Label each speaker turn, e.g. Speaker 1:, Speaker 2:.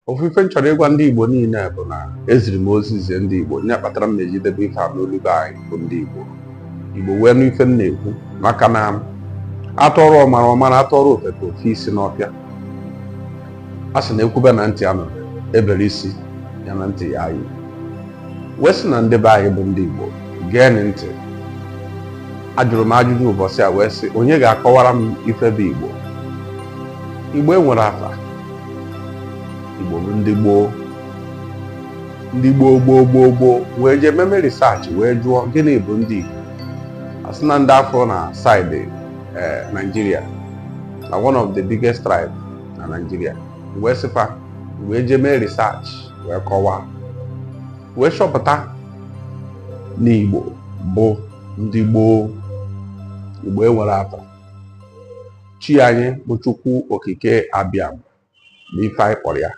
Speaker 1: Ofu ife m chọrọ ịgwa ndị Igbo niile bụ na eziri m ozi zie ndị Igbo, nya kpatara m na-eji debe ife a n'olu be anyị bụ ndị Igbo. Igbo wee nụ ife m na-ekwu, maka na atụọrọ ọmara ọmara, atụọrọ ofeke ofe isi n'ọfịa. A sị na ekwube na ntị anụ ebere isi ya na ntị ya ayị. Wee sị na ndị be anyị bụ ndị Igbo, geenị ntị. Ajụrụ m ajụjụ ụbọchị a wee sị, onye ga-akọwara m ife bụ Igbo? Igbo enwere afa. Igbo bụ ndị gboo, ndị gboo gboo gboo gboo. Wee jee meme research wee jụọ, gịnị bụ ndị Igbo? A sị na ndị afọ na side Nigeria, na one of the biggest tribe na Nigeria. Wee sịfa, wee jee mee research wee kọwaa wee chọpụta na Igbo bụ ndị gboo. Igbo enwere afa. Chi anyị bụ Chukwu Okike Abịam bụ ife anyị kpọrọ ya.